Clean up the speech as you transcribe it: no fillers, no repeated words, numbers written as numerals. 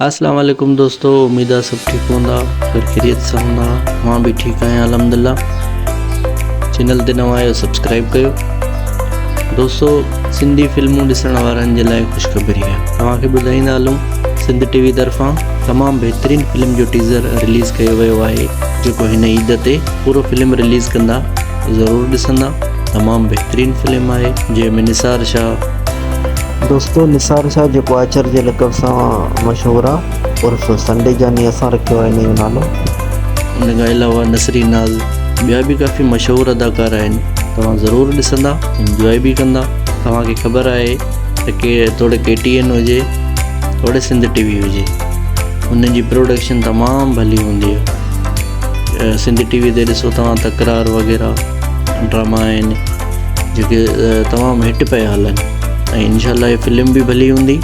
اسلام عليڪم دوستو اميد آ سڀ ٺيڪ هوندا خير خيريت سان هوندا مان به ٺيڪ آهيان الحمدلله چينل تي نوان آهيو سبسڪرائب ڪيو دوستو سنڌي فلمون ڏسڻ وارن جي لاء خوشخبري آهي توهان کي ٻڌائيندا هلون سنڌ ٽي وي طرفان تمام بهترين فلم جو ٽيزر رليز ڪيو ويو آهي جيڪو هن عيد تي پورو فلم رليز ڪندا ضرور ڏسندا تمام بهترين فلم آهي جنهن ۾ نثار شاهه دوستو نثار شاهه جيڪو آچر جي لقب سان مشهور آ عرف سنڊي جاني اسان رکيو آ ان جو نالو. ان کان علاوه نسرين ناز ٻيا به ڪافي مشهور اداڪار آهن توهان ضرور ڏسندا انجواء به ڪندا توهان کي خبر آهي ته ڪي توڙي ڪي ٽي اين هجي توڙي سنڌ ٽي وي هجي انهن جي پروڊڪشن تمام ڀلي هوندي آهي سنڌ ٽي وي تي ڏسو توهان تڪرار وغيره ڊراما آهن جيڪي تمام هٽ پيا هلن ۽ انشاء الله هي فلم به ڀلي هوندي.